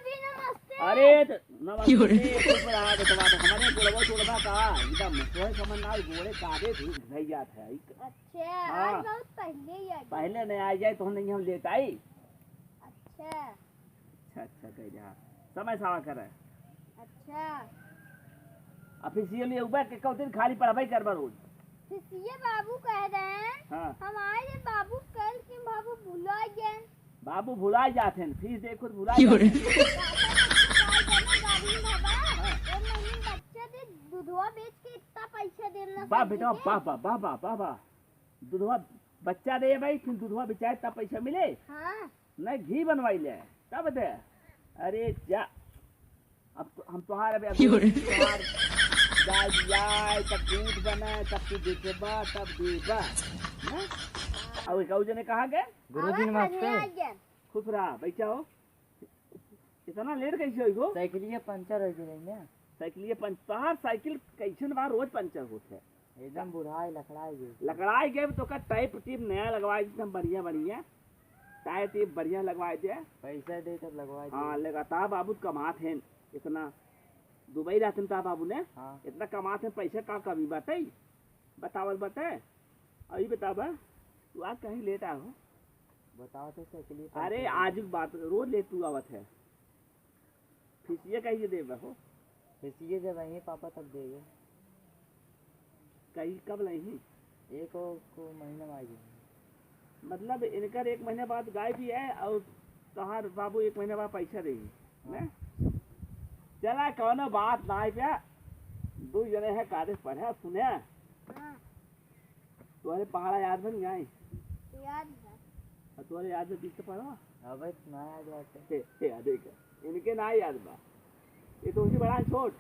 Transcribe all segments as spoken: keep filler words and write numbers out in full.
जी, नमस्ते। अरे, त-, नमस्ते, क्यों रे? खुश रहा बेटवा, तो हमारे गोड़वा तोड़वा का, एकदम, तोहे समझ ना, गोड़े कादे घुस, घुस जात है। अच्छा, हाँ। आज बहुत पहले ही आ गया। पहले नहीं आ जाए, तो हम नहीं, हम लेट आई। अच्छा। अच्छा, अच्छा, कह जा। समय सावा करे। अच्छा। अब फिर ये लिए उबा के कौ दिन खाली पढ़ाई करबा रोज। फिर ये बाबू कह रहे हैं, हाँ। हमारे बाबू कल के बाबू भुला गए। बाबू भुला जात हैं, फीस दे खुद भुला क्यों रे? जात हैं। गाड़ी में बाबा, हाँ। एक महीने बच्चा दे, दूधवा बेच के इतना पैसा देना बा सब्जी बेटा, के। बा, बा, बा, बा, बा, बा। दूधवा बच्चा दे भाई, फिर दूधवा बेचाए तब पैसा मिले। हाँ। नहीं, घी बनवाई ले, तब दे। अरे जा, अब तो, हम तोहार, अबे, क्यों रे? तोहार गाय बियाए, तब दूध बने, तब तू बेचबा, तब देबा। हैं? और एक और जने कहाँ गए? गुरुजी, आवाज नमस्ते। नहीं आ गया। खुश रहा, बैठा हो। इतना लेट कैसे होई गो? साइकिलिया पंचर हो गई ना। साइकिलिया पंच-, तोहार साइकिल कैसन बा, रोज पंचर होत है। एकदम बुढ़ाई लकड़ाई गई। लकड़ाई गए तो का टाइप टीप नया लगवाई दे, एकदम बढ़िया बढ़िया। टायर टीप बढ़िया लगवाई दे। पैसा दे तब लगवाई दे। हाँ, लगातार बाबू कमात हैं इतना। दुबई रहते हैं ता बाबू ने। हाँ। इतना कमात हैं, पैसा का कमी बाटे? बतावल बाटे। और ये बतावा, तू आज कहीं लेट आहो? बताओ तो साइकिल ही अरे, पंचर हो आज गई। बात, रोज लेट तू आवत है। फीसिया कहिए देबा हो? फीसिया जब आइए पापा तब देबे। कही कब लइही? एक ओ, को महीना में आ जाएंगे। मतलब इनकर एक महीने बाद गाय भी है और तोहार बाबू एक महीने बाद पैसा देही, हाँ। ने? चला कौनो बात ना है क्या? दो जने हैं, काले पढ़े सुने। हाँ। तोहरे पहाड़ा याद बन जाए? याद है। और तोहरे याद है बीच से पढ़ो? अबे ना याद रहते। हे, हे, आ देख, इनके ना याद बा। ये तो उनसे बड़ा है, छोट।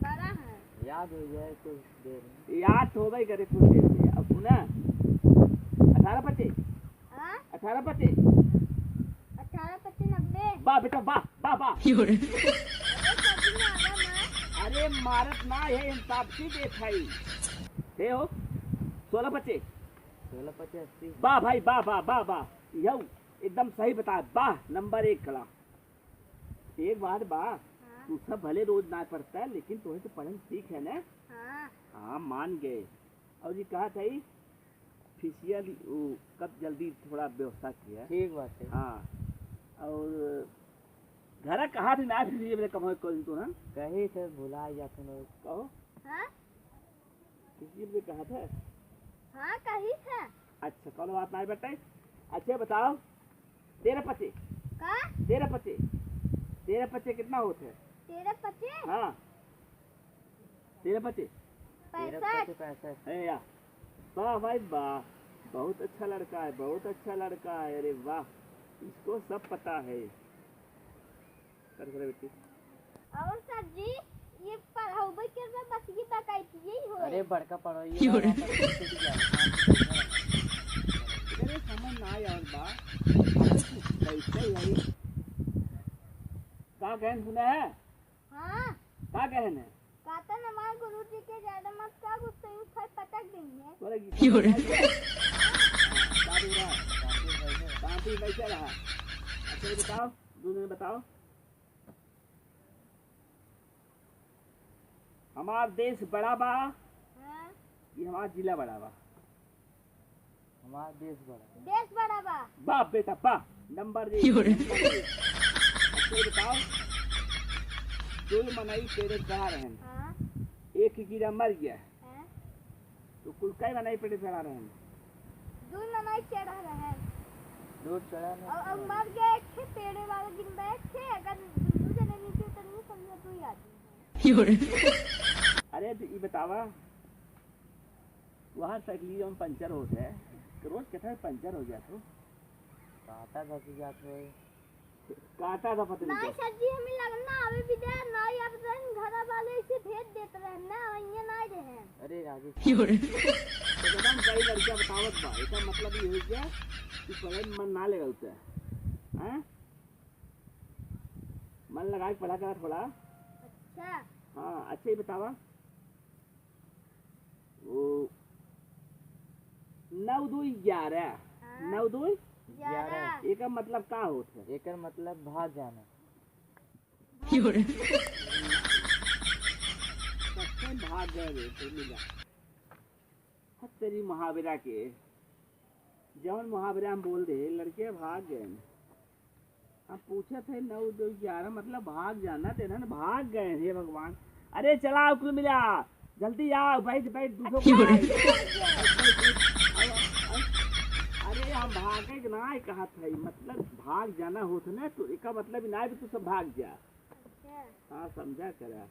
बड़ा है। याद हो जाए कुछ देर में। याद तो होबे करे कुछ देर में। अब सुना, अठारह पचे। हाँ? अठारह पचे। अठारह पचे नब्बे। बा बेटा, बा, बा, बा। क्यों रे? अरे, सब्जी में आवा ना। अरे, मारत ना है, हम तापसी देत हई। हे हो, सोलह पचे। सोलह पचे अस्सी। बा भाई, बा, बा, बा, बा। यहू एकदम सही बता, बा, नंबर एक कला। एक बात बा, हाँ। तू सब भले रोज ना पढ़ता है, लेकिन तोहे तो पढ़न सीख है ना? हाँ। हाँ, मान गए। और ये कहा था, फीसिया ली-, वो, कब जल्दी थोड़ा व्यवस्था किया। ठीक बात है। हाँ, और घरा कहा थी ना, फिर ये मेरे कमाई कर तो ना। कहीं से भुला जाते लोग। कहो। हाँ? किसी ने कहा था? हाँ, कही था। अच्छा, कौन बात नहीं बताई। अच्छा, बताओ, तेरह पचे। का? तेरह पचे। तेरह पचे कितना होता है? तेरह पचे? हाँ। तेरह पचे? पैंसठ। तेरह पचे पैंसठ। है या? वाह भाई वाह, बहुत अच्छा लड़का है, बहुत अच्छा लड़का है। अरे वाह, इसको सब पता है। कर, कर बेटी। और सर जी, ये पढ़ाउबे करबा, बस ये बकायदे यही होए। अरे बड़का पढ़ो, ये क्यों रे? वापस टूट गया। अरे समझ ना आया और बा। कैसे है? का कहन सुना है? हाँ। का कहन है? कहता न हमारे गुरु जी के ज्यादा मत का गुस्से में फल पटक देंगे। तोरा की क्यों रे? समझ आई है? का बोल रहा है? शांति बैठे रहा। अच्छा, ये बताओ, दो मिनट बताओ। हमार देश बड़ा बा, हाँ। कि हमार जिला बड़ा बा? हमार देश बड़ा बा। देश बड़ा बा। बा बेटा, बा। नंबर एक, क्यों रे? नंबर एक। अच्छा, ये बताओ, दो मनई पेड़े चढ़ा रहे हैं। हाँ। एक गिरा मर गया। हाँ। तो कुल कै मनई पेड़े चढ़ा रहे हैं? दो मनई चढ़ा रहे हैं। दो चढ़ा नहीं और, और मर गए एक ठे पेड़े वाला गिन बैठ के, अगर दो जने नीचे उतरेंगे, समझो दो ही आदमी हैं। अरे, तो ये बतावा, वहाँ साइकिल में पंचर होत है, तो रोज कितना पंचर हो जात हो? काटा धसी जात हो। काटा था पता नहीं नहीं क्या। सर जी, हमें लगना अभी भी दे, नहीं अब दिन घर वाले इसे भेज देते रहे ना, ये नहीं रहे। अरे राजेश। तो जब हम कई लड़कियां बतावत बा, इसका मतलब ये हो गया कि पढ़ाई में मन ना लगा उतना, हैं? मन लगा के पढ़ा करा थोड़ा। अच्छा। हाँ, अच्छा ये बतावा, वो नौ दुई ग्यारह। हाँ। नौ दुई? ग्यारह। एकर मतलब का होत है? एकर मतलब भाग जाना। क्यों रे? कब से भाग गए रे, तू मिला। हत तेरी मुहावरा के, जौन मुहावरा हम बोल दे, लड़के भाग गए। हम पूछत है नौ दो ग्यारह, मतलब भाग जाना, तेरह न भाग गए, हे भगवान। अरे चला कुल मिला, जल्दी आओ, बैठ, बैठ, दूसरो को क्यों रे? आओ। अरे हम भागे के ना कहत है, मतलब भाग जाना होत ना, तो एका मतलब ना है कि तू सब भाग जा। अच्छा। हाँ, समझा करा।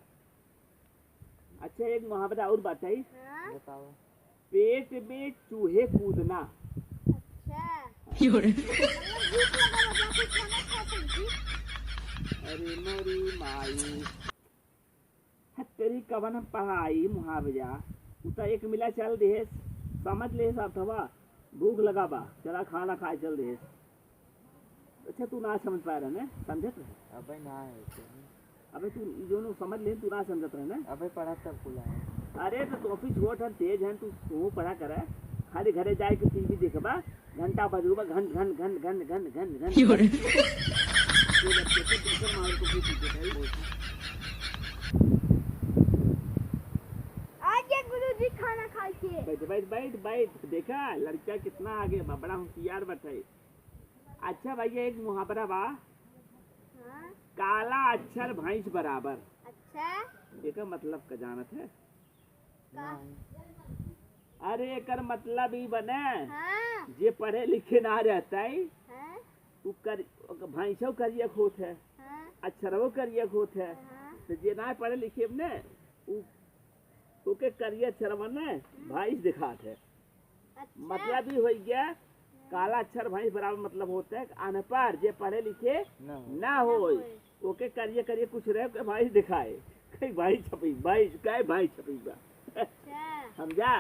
अच्छा, एक मुहावरा और बताई। हाँ? बताओ। पेट में चूहे कूदना। अच्छा। क्यों रे? मतलब भूख लगा हो, जाके खाना खा सकती। अरे मोरी माई। हत तेरी कवन हम पढ़ाई मुहावरा। उ त एक मिला चल देहे, समझ ले साथवा। भूख लगा बा, चला खाना खाए चल देहे। अच्छा, तू ना समझ पाए रहे ने, समझत रहे। अबे ना है तो। अबे तू ई जोन समझ ले, तू ना समझत रहे ने। अबे पढ़ा तब कुल है। अरे तो तू अभी छोट है, तेज है, तू, तू पढ़ा करे। खाली घरे जाए के टीवी देखबा, घंटा बजबा, घन, घन, घन। क्यों रे? ये बच्चे को टीचर मार को भी पीछे था, ये बोलता। आ गया गुरुजी खाना खा के। बैठ, बैठ, बैठ, बैठ। देखा, लड़का कितना आगे बा, बड़ा होशियार बाटे। अच्छा भैया, एक मुहावरा बा। हाँ? काला अक्षर भैंस बराबर। अच्छा। एकर मतलब का जानत है? का? नहीं। अरे, एकर मतलब ई बने, हाँ। जे पढ़े लिखे ना रहता है, हाँ। उ कर, भैंसो करियक होत है, हाँ। अक्षरवो करियक होत है। हाँ। तो जे ना पढ़े लिखे ने, उ, ओके करिया अक्षरवा ने, हम्म। भैंस दिखात है। अच्छा। मतलब ई होइ गया, काला अक्षर भैंस बराबर मतलब होता है, अनपढ़ जे पढ़े लिखे ना हो। ना होए, ना होए। ओके करिए करिए कुछ रहे, ओके भैंस दिखाए। कहीं भैंस छपी, भैंस, काहे भैंस छपी बा? अच्छा। समझा?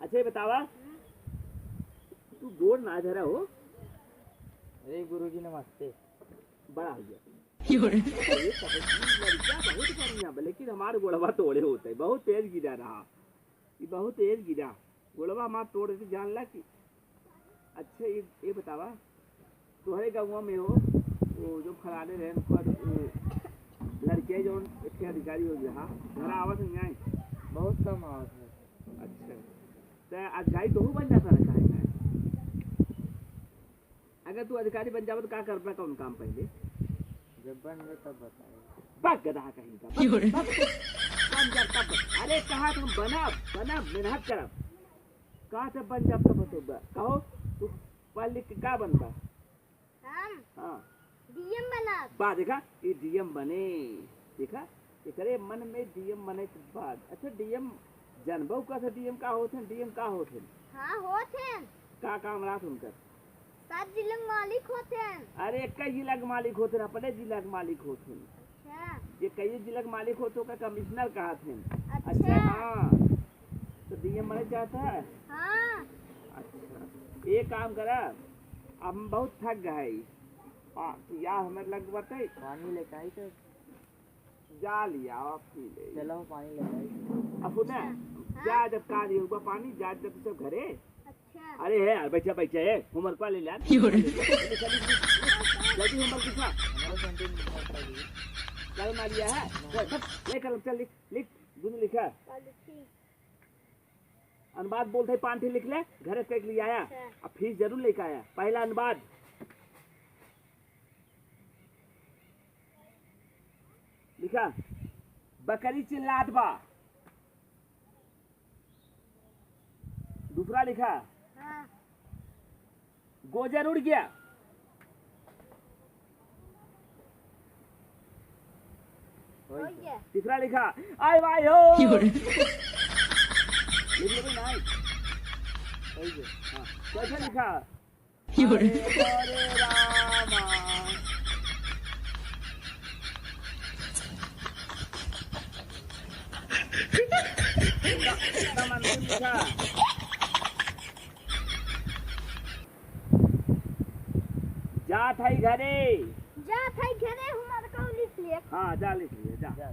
अच्छा, ये बतावा, हम्म। तू गोड़ ना धरा हो। अरे गुरुजी, नमस्ते। बड़ा हो गया। क्यों रे? ये सब, ई लड़का बहुत बढ़िया बा, लेकिन हमार गोड़वा तोड़े होते, बहुत तेज गिरा रहा। ई बहुत तेज गिरा, गोड़वा हमार तोड़ के जान ला कि। अच्छा, ये, ये बतावा, तोहरे गाँव में हो, वो जो फलाने रहे, उनका, वो लड़के जो एक ठे अधिकारी हो गया, हाँ, घर आवत नहीं आए? बहुत कम आवत है। अच्छा, तो अधिकारी तोहू बन जाता रहता है? अगर तू अधिकारी बन जाबे तो का करबे, कौन काम पहले? जब बन गए तब बताए। बक गधा कहीं का, बक, क्यों रे? बक, बन जा तब। अरे कहा तुम बनब, बनब, मेहनत करब। कहा से बन जाब तब बतौबे। कहो, तू पढ़ लिख के का बनबा? हम? हाँ। डीएम बनब। बा, देखा, ये डीएम बने। देखा, एकरे मन में डीएम बने के बाद। अच्छा, डीएम जानबो का था, डीएम का होत हैं, डीएम का होत हैं? हाँ, होत हैं। का काम रहत उनकर? सब जिला के मालिक होत हैं। अरे, एक ही जिला के मालिक होत हैं, अपने जिला के मालिक होत हैं। अच्छा। जे कई जिला के मालिक होत हैं, ओकर कमिश्नर कहत हैं। अच्छा। अच्छा, हाँ। तो डीएम बने चाहता है? हाँ। अच्छा, एक काम करा, अब हम बहुत थक गए हैं। पा-, पियास हमें लग बाटे। पानी लेके आई तो? जा लिया, आप पी ले। चलो, पानी लेके आई। अब सुना, अच्छा। हाँ। जा जब का दिए हुआ पानी, जा जब सब घरे। अच्छा। अरे है यार, बैठा, बैठा है, homework वाले ले यार। क्यों रे? जल्दी homework लिखा। हमारा canteen में होता है। कलम आ लिया है? चल, चल, ले कलम, चल लिख, लिख, दुनू लिखा। अनुवाद बोलते ही पाँच ठे लिख ले, घरे से कइके ले आया। अच्छा। अब फीस जरूर लेके आया। पहला अनुवाद लिखा, बकरी चिल्लात बा। दूसरा लिखा, हाँ। गोजर उड़ गया। हो गया। तीसरा लिखा, आय वाय हो। क्यों रे? लिख लो भाई, नाइस। हो गया। हाँ। चौथा लिखा, क्यों रे? अरे, अरे रामा। एकदम अंतिम लिखा। जात है घरे। जात है घरे, हमार को लिख लिए। हाँ, जा लिख लिए, जा। जा।